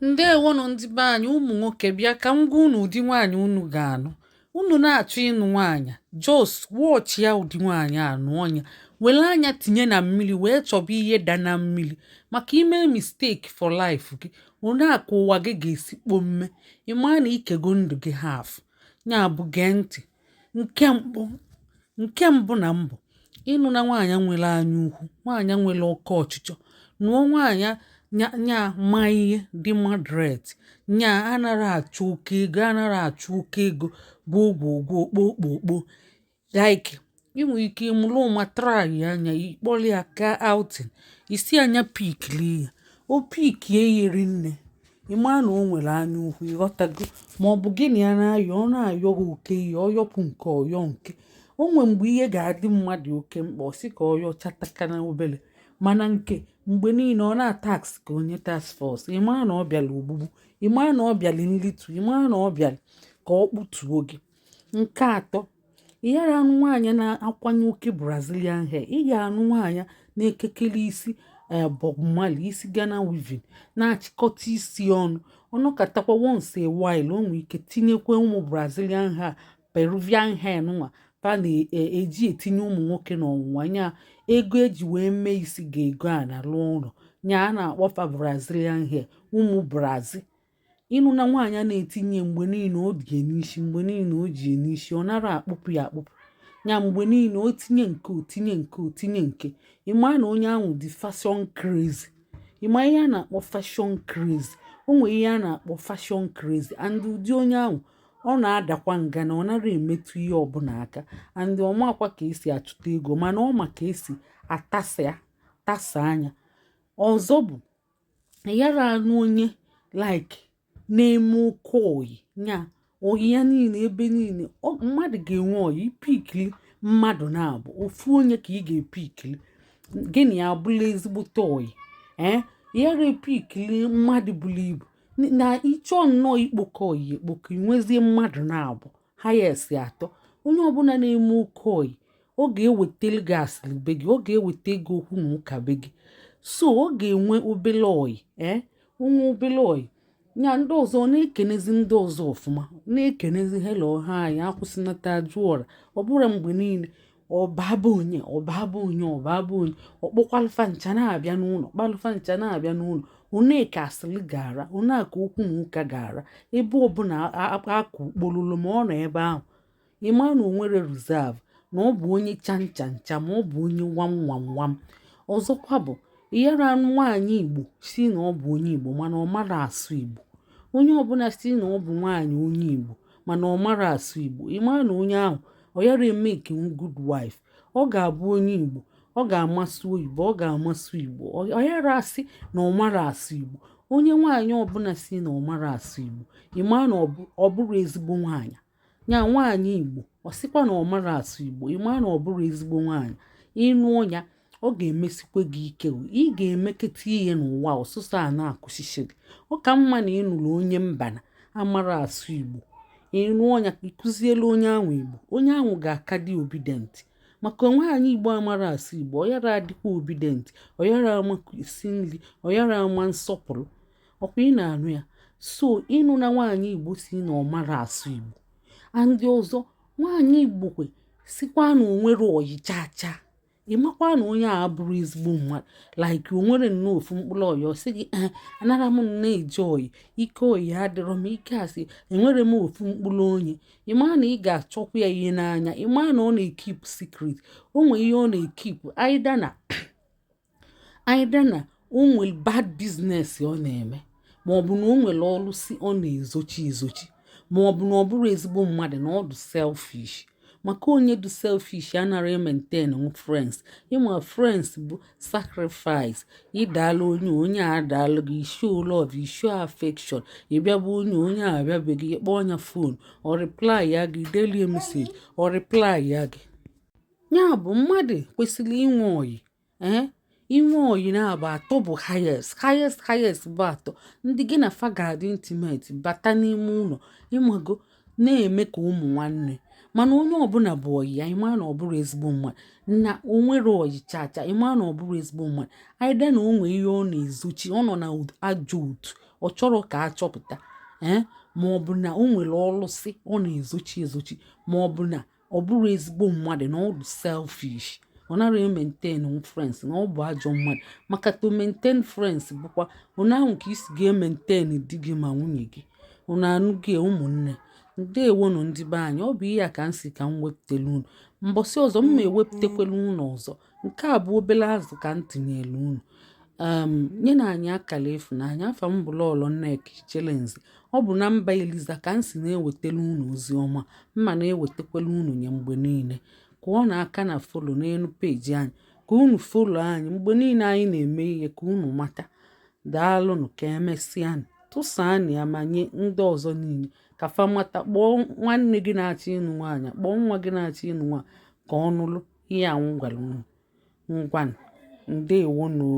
Ǹdeèwonù ndị be anyị. Ụmụ̀ nwokē, bịa kà m gwa unù ụ̀dị nwaànyị̀ unu gà-ànụ. Unu na-àchọ ịnụ̄ nwaànyà, just watch ya, ụ̀dị nwaànyị à nụọ ya, wèle anya tìnye nà mmili wee chọba ihe da na mmili, màkà ime mistake for life gị òne à kà ụ̀wà gị gà-èsi kpomme. Ị̀ maa nà ikègo ndụ̀ gị half ya. Bụ̀ gee ntị̀, ǹke mbụ, ǹke mbụ nà mbụ, ịnụ̄ na nwaànya nwere anya ukwu, nwaànya nwere oke ọ̀chịchọ. Nụọ nwaànya nya ma ihe dị moderate, nya anara achọ oke ego, anara achọ oke ego gwogwogwo kpokpokpo. Like ị nwere ike ịmụrụ ụma try anya, ịkpọrọ ya gaa outing, isi anya pickili ya, o pickie ya rinne, ị maa na o nwere anya ukwu, ịghọtago? Maọbụ gị na ya na-ayọ, ọ na-ayọ gị oke ihe, ọ yọpụ nke ọyọ nke o nwee mgbe ihe ga-adị mmadụ oke mkpa, ọ sị ka ọ yọchatakana obere. Mana nke mgbe niile ọ na-atax ka onye task force, ị maa na ọ bịara ogbugbu, ị maa na ọ bịara nlitu, ị maa na ọ bịara ka ọ kpụtuo gị. Nke atọ, ị yara anụ nwaanyị na-akwanye oke Brazilian hair. Ị ga-anụ nwaanyị na-ekekele isi Bob Marley, isi Ghana weaving, na-achịkọta isi ọnụ. Ọnọkatakwa once a while, o nwee ike tinyekwa ụmụ Brazilian hair, Peruvian hair nwa fa na-eji etinye ụmụ nwoke n'ọnwụnwa nya ego eji wee mee isi ga-ego a na lụọ ụlọ nya a na-akpọfa Brazilian hair, ụmụ Brazil. Ịnụ na nwaanyị na-etinye mgbe niile, o ji n'isi mgbe niile, o ji n'isi, ọ nara akpụpụ ya akpụpụ ya mgbe niile, o tinye nke, o tinye nke, o tinye nke, ịma na onye ahụ dị fashion crazy. Ịma ihe a na-akpọ fashion crazy? O nwere ihe a na-akpọ fashion crazy, and ụdị onye ahụ ọ na-adakwa nga na ọ nara emetụ ihe ọbụla aka, and ọ makwa ka esi achụta ego, mana ọ ma ka esi atasa tasa anya. Ọzọ bụ, ị yara anụ onye like na-eme oke oyi, nya oyi ya niile ebe niile. Mmadụ ga-enwe oyi ipickili mmadụ na-abụ ofu onye ka ị ga-epickili gị na ya abụla ezigbote oyi. Ee, yara epickili mmadụ buru ibu na ịchọ nnọọ ikpokọ oyi ekpokọ, inwezie mmadụ na-abụ highest atọ. Onye ọbụla na-eme oke oyi, ọ ga-ewetelu gị asịrị be gị, ọ ga-eweta ego okwu na ụka be gị. So ọ ga-enwe obele oyi, ee, onwe obele oyi nya ndị ọzọ, ọ na-ekenezi ndị ọzọ ọfụma, na-ekenezi hello ha, anyị akwụsịnata ajụ ọra. Ọ bụrụ mgbe niile ọbaba onye, ọbaba onye, ọbaba onye, ọkpọkwalụfa ncha na-abịa n'ụlọ, kpalụfa ncha na-abịa n'ụlọ, one ka asịrị gara, one ka okwu na ụka gara ebe ọbụla akụ kpolulu ma ọ nọ ebe ahụ. Ịma na o nwere reserve, na ọ bụ onye cha ncha ncha, ma ọ bụ onye nwam nwam nwam. Ọzọkwa bụ, ịyara anụ nwaanyị Igbo si na ọ bụ onye Igbo mana ọ mara asụ Igbo. Onye ọbụla si na ọ bụ nwaanyị onye Igbo mana ọ mara asụ Igbo, ịma na onye ahụ ọ yara emake good wife. Ọ ga-abụ onye Igbo, ọ ga-amasị oyibo, ọ ga-amasị Igbo, ọ yara asị na ọ mara asụ Igbo. Onye nwaanyị ọbụla si na ọ mara asụ Igbo, ịma na ọ bụrụ ezigbo nwaanyị. Nya nwaanyị Igbo ọ sịkwa na ọ mara asụ Igbo, ịma na ọ bụrụ ezigbo nwaanyị. Ịnụọ ya, ọ ga-emesikwa gị ike, ị ga-emeketa ihe n'ụwa ọsụsọ a na-akụchichi gị. Ọ ka mma na ịnụrụ onye mbana amara asụ Igbo, ịnụọ ya, ịkụzielu onye ahụ Igbo, onye ahụ ga-aka dị obedient. Maka nwaanyị Igbo amara asụ Igbo, ọ yara adịkwa obedient, ọ yara ama esi nri, ọ yara ama nsọpụrụ ọkwa. Ị na-anụ ya? So ịnụ na nwaanyị Igbo si na ọ mara asụ Igbo. Andị ọzọ, nwaanyị Igbo kwe sikwa na o nwere oyi chaa chaa, ị makwa na onye a abụrụ ezigbo mmadụ. Like o nwere nnọọ ofu mkpụrụ ọyị, ọ sị gị, "Ee, anara m nnọọ eje ọyị, ike ọyị adịrọ m, ike asị enwere m ofu mkpụrụ onye." Ị maa na ị ga-achọkwa ya ihe n'anya. Ị maa na ọ na-ekeep secret, o nwee ihe ọ na-ekeep, either na o nwere bad business ọ na-eme, maọbụ na o nwere ọlụsị ọ na-ezochi ezochi, maọbụ na ọ bụrụ ezigbo mmadụ, na ọ dị selfish. Maka onye dị selfish anara maintain friends. Ịma friends bụ sacrifice. Ịdala onye, onye a adalụ gị, show love, show affection, ịbịa bụ onye, onye a abịabeghị. Ịkpọ ọnya phone, ọ reply ya gị, delie message, ọ reply ya gị. Ya bụ mmadụ kwesịrị inwe oyi. Ee, inwe oyi na-abụ atọ bụ highest, highest, highest bụ atọ, ndị gị na fa ga-adị intimate, bata n'ime ụlọ, ịmago, na-eme ka ụmụ nwanne. Mana onye ọbụla bụ oyi ya, ịma na ọ bụrụ ezigbo mmadụ. Na o nwere oyi chacha, ịma na ọ bụrụ ezigbo mmadụ. Either na o nwee ihe ọ na-ezochi, ọ nọ na ajọ otu, Ọ chọrọ ka a chọpụta, ee, ma ọ bụ na o nwere ọlụsị ọ na-ezochi ezochi, ma ọ bụ na ọ bụrụ ezigbo mmadụ, na ọ bụ selfish, ọ nara maintain friends, na ọ bụ ajọ mmadụ. Maka to maintain friends bụkwa onye ahụ ka isi ga-emaintain di gị ma nwunye gị. Unu anụghị, ụmụnne? Ndewonu, ndị be anyị. Ọ bụ ihe a ka m si ka m wepụtara unu. Mbọsị ọzọ m ma ewepụtakwala unu ọzọ. Nke a bụ obere azụ ka m tinyere unu. Nye na anyị akara ịfụnanya. Afa m bụ Lọlọ Nneka Ichelenze. Ọ bụ na mba Eliza ka m si na-ewetara unu ozi ọma mma na-ewetakwala unu nye mgbe niile. Kụọ na aka na follow n'elu peji anyị ka unu follow anyị mgbe niile anyị na-eme ihe ka unu mata. Daalụnụ, ka emesịanụ. Tụsaanụ ya ma nye ndị ọzọ niile ka fa mata. Kpọọ nwanne gị na-achọ ịnụ nwaanyị, kpọọ nwa gị na-achọ ịnụ nwaanyị ka ọ nụlụ ihe a m gwara unu. Ngwanụ, ndewonu.